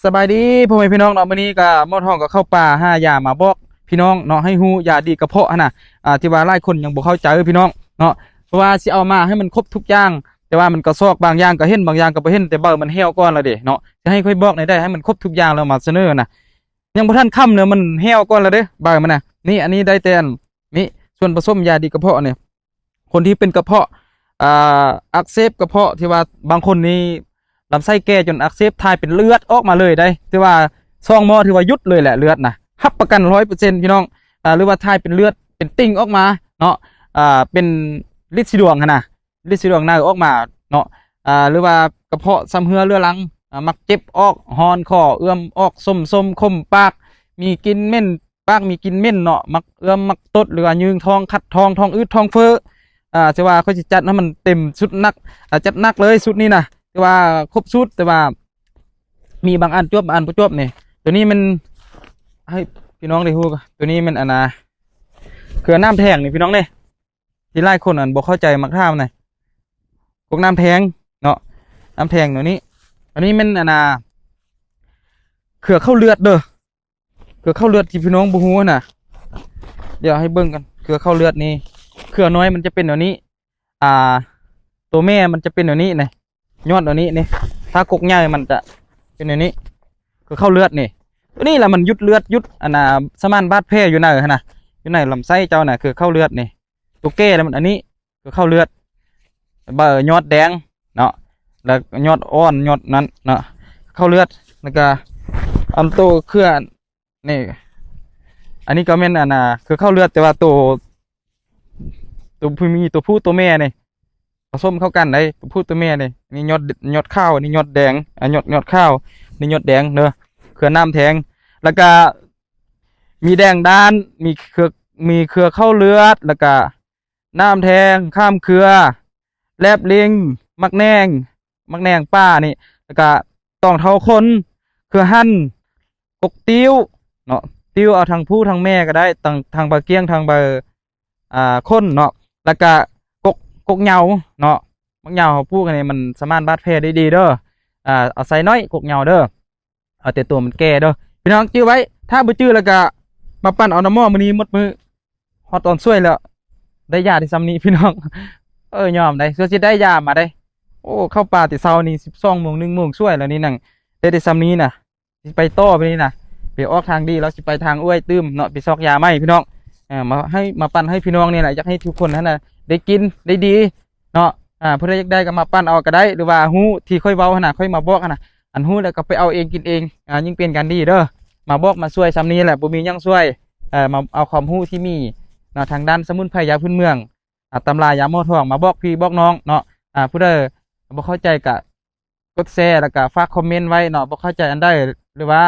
ສະບາຍດີພໍ່ແມ່ພີ່ນ້ອງເນາະ, ມື້ນີ້ກໍໝໍທອງກໍເຂົ້າປ່າຫາຢາມາບອກພີ່ນ້ອງເນາະ ໃຫ້ຮູ້ຢາດີກະເພາະຫັ້ນນະ ອ່າ ທີ່ວ່າຫຼາຍຄົນຍັງບໍ່ເຂົ້າໃຈພີ່ນ້ອງເນາະ, ເພາະວ່າຊິເອົາມາໃຫ້ມັນຄົບທຸກຢ່າງ ແຕ່ວ່າມັນກໍຊອກ ບາງຢ່າງກໍເຫັນ ບາງຢ່າງກໍບໍ່ເຫັນ ແຕ່ໃບມັນແຫ້ວກ່ອນລະເດເນາະ. ຈະໃຫ້ຂ້ອຍບອກແນວໃດໃຫ້ມັນຄົບທຸກຢ່າງແລ້ວມາສະເໜີນະ? ຍັງບໍ່ທັນຄ່ຳເລີຍ ມັນແຫ້ວກ່ອນລະເດ້ ໃບມັນນະ. ນີ້ ອັນນີ້ໄດ້ແຕ່ອັນນີ້ ສ່ວນປະສົມຢາດີກະເພາະນີ້ ຄົນທີ່ເປັນກະເພາະ ອ່າ ອັກເສບກະເພາະ ທີ່ວ່າບາງຄົນນີ້ລຳໄສ້ແກ່ຈົນອັກເສບ ຖ່າຍເປັນເລືອດອອກມາເລີຍໄດ໋ ຖືວ່າສອງໝໍ ຖືວ່າຢຸດເລີຍແຫຼະ ເລືອດນະ ຮັບປະກັນຮ້ອຍເປີເຊັນພີ່ນ້ອງ. ອ່າ ຫຼືວ່າຖ່າຍເປັນເລືອດເປັນຕິ່ງອອກມາເນາະ ອ່າ ເປັນລິດສີດວງຫັ້ນນະ ລິດສີດວງໃນອອກມາເນາະ ອ່າ ຫຼືວ່າກະເພາະຊຳເຮື້ອເຫຼືອລັງ ອ່າ ມັກເຈັບອອກ ຮ້ອນຄໍ ເອື້ອມອອກ ສົ້ມໆ ຂົມປາກ ມີກິ່ນເໝັນ ປາກມີກິ່ນເໝັນເນາະ ມັກເອື້ອມ ມັກຕົດ ຫຼືວ່າຍືງທ້ອງ ຂັດທ້ອງ ທ້ອງອືດ ທ້ອງເຟີ້ ອ່າ ຖືວ່າຂ້ອຍຊິຈັດໃຫ້ມັນເຕັມຊຸດໜັກ ອ່າ ຈັດໜັກເລີຍຊຸດນີ້ນະ ຖືວ່າຄົບຊຸດ. ແຕ່ວ່າມີບາງອັນຈວບ ບາງອັນບໍ່ຈວບນີ້. ໂຕນີ້ແມ່ນ ໃຫ້ພີ່ນ້ອງໄດ້ຮູ້ ໂຕນີ້ແມ່ນອັນນາ ເຄືອນ້ຳແທງນີ້ພີ່ນ້ອງເດ້ ທີ່ຫຼາຍຄົນອັນບໍ່ເຂົ້າໃຈ ມັກຖາມນະ ພວກນ້ຳແທງເນາະ ນ້ຳແທງໂຕນີ້. ອັນນີ້ແມ່ນອັນນາ ເຄືອເຂົ້າເລືອດເດີ ເຄືອເຂົ້າເລືອດທີ່ພີ່ນ້ອງບໍ່ຮູ້ນະ. ດຽວໃຫ້ເບິ່ງກັນ ເຄືອເຂົ້າເລືອດນີ້ ເຄືອນ້ອຍມັນຈະເປັນແນວນີ້ ອ່າ ໂຕແມ່ມັນຈະເປັນແນວນີ້ນະ ຍອດແນວນີ້ນີ້. ຖ້າກົກໃຫຍ່ມັນຈະເປັນແນວນີ້ ເຄືອເຂົ້າເລືອດນີ້. ໂຕນີ້ລະມັນຢຸດເລືອດ ຢຸດອັນນາ ສະໝານບາດແຜຢູ່ໃນຫັ້ນນະ ຢູ່ໃນລຳໄສ້ເຈົ້ານະ ເຄືອເຂົ້າເລືອດນີ້. ໂຕແກ່ລະມັນອັນນີ້ ເຄືອເຂົ້າເລືອດ ໃບຍອດແດງເນາະ ແລ້ວຍອດອ່ອນ ຍອດນັ້ນເນາະ ເຂົ້າເລືອດ. ແລ້ວກະອັນໂຕເຄືອນີ້ ອັນນີ້ກໍແມ່ນອັນນາ ເຄືອເຂົ້າເລືອດ ແຕ່ວ່າໂຕ ໂຕຜູ້ມີ ໂຕຜູ້ໂຕແມ່ນີ້ ປະສົມເຂົ້າກັນໄດ໋ ໂຕຜູ້ໂຕແມ່ນີ້. ອັນນີ້ຍອດ ຍອດຂາວ ອັນນີ້ຍອດແດງ ອ່າ ຍອດ ຍອດຂາວ ນີ້ຍອດແດງເດີ ເຄືອນ້ຳແທງ. ແລ້ວກະມີແດງດ້ານ ມີເຄືອ ມີເຄືອເຂົ້າເລືອດ ແລ້ວກະ ນ້ຳແທງ ຂ້າມເຄືອ ແລບລິງ ໝາກແໜງ ໝາກແໜງປ່ານີ້ ແລ້ວກະຕອງເທົ້າຂົນ ເຄືອຫັນ ກົກຕິ້ວເນາະ ຕິ້ວເອົາທັງຜູ້ທັງແມ່ກໍໄດ້ ທັງ ທັງໃບກ້ຽງ ທັງໃບ ອ່າ ຂົນເນາະ. ແລ້ວກະກົກ ກົກເຫຍົາເນາະ ໝາກເຫຍົາເຮົາປູກອັນນີ້ ມັນສະໝານບາດແຜໄດ້ດີເດີ ອ່າ ເອົາໃສ່ໜ້ອຍ ກົກເຫຍົາເດີ. ເອົາແຕ່ໂຕມັນແກ່ເດີ ພີ່ນ້ອງຈື່ໄວ້. ຖ້າບໍ່ຈື່ແລ້ວກະມາປັ່ນເອົານຳໝໍມື້ນີ້ໝົດມື້ ຮອດຕອນສວຍແລ້ວ ໄດ້ຢາໄດ້ຊ່ຳນີ້ພີ່ນ້ອງ. ເອີ ຍອມໄດ໋ ສ່ວນຊິໄດ້ຢາມາໄດ໋. ໂອ້ ເຂົ້າປ່າແຕ່ເຊົ້ານີ້ ສິບສອງໂມງ ໜຶ່ງໂມງສວຍແລ້ວນີ້ ນັ່ງໄດ້ແຕ່ຊ່ຳນີ້ນະ. ຊິໄປຕໍ່ໄປນີ້ນະ ໄປອອກທາງດີແລ້ວ ຊິໄປທາງຫ້ວຍຕື່ມເນາະ ໄປຊອກຢາໃໝ່ພີ່ນ້ອງ. ເອີ ມາໃຫ້ ມາປັ່ນໃຫ້ພີ່ນ້ອງນີ້ແຫຼະ ຢາກໃຫ້ທຸກຄົນຫັ້ນນະໄດ້ກິນໄດ້ດີ ເນາະ. ອ່າ ຜູ້ໃດຢາກໄດ້ກໍມາປັ່ນເອົາກໍໄດ້ ຫຼືວ່າຮູ້ທີ່ຂ້ອຍເວົ້າຫັ້ນນະ ຂ້ອຍມາບອກຫັ້ນນະ ອັນຮູ້ແລ້ວກໍໄປເອົາເອງກິນເອງ ອ່າ ຍິ່ງເປັນການດີເດີ. ມາບອກມາຊ່ວຍຊ່ຳນີ້ແຫຼະ ບໍ່ມີຫຍັງຊ່ວຍ ເອີ ມາເອົາຄວາມຮູ້ທີ່ມີເນາະ ທາງດ້ານສະໝຸນໄພຢາພື້ນເມືອງ ອ່າ ຕຳລາຢາໝໍທອງ ມາບອກພີ່ບອກນ້ອງເນາະ. ອ່າ ຜູ້ໃດບໍ່ເຂົ້າໃຈກໍ ກົດແຊ ແລ້ວກະຝາກຄອມເມັນໄວ້ເນາະ ບໍ່ເຂົ້າໃຈອັນໃດ ຫຼືວ່າ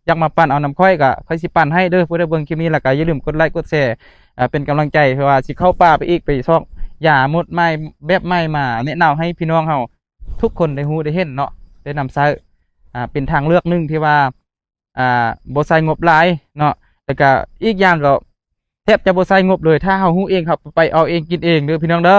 ຢາກມາປັ່ນເອົານຳຂ້ອຍ ກະຂ້ອຍຊິປັ່ນໃຫ້ເດີ. ຜູ້ໃດເບິ່ງຄລິບນີ້ແລ້ວກະຢ່າລືມກົດໄລກົດແຊ ເປັນກຳລັງໃຈ ເພື່ອວ່າຊິເຂົ້າປ່າໄປອີກ ໄປຊອກຢາໝົດໃໝ່ ແບບໃໝ່ມາແນະນຳໃຫ້ພີ່ນ້ອງເຮົາທຸກຄົນໄດ້ຮູ້ໄດ້ເຫັນເນາະ ໄດ້ນຳໃຊ້ ເປັນທາງເລືອກໜຶ່ງທີ່ວ່າ ອ່າ ບໍ່ໃຊ້ງົບຫຼາຍເນາະ ແລ້ວກະອີກຢ່າງກໍແທບຈະບໍ່ໃຊ້ງົບເລີຍ ຖ້າເຮົາຮູ້ເອງ ເຮົາໄປເອົາເອງກິນເອງເດີພີ່ນ້ອງເດີ.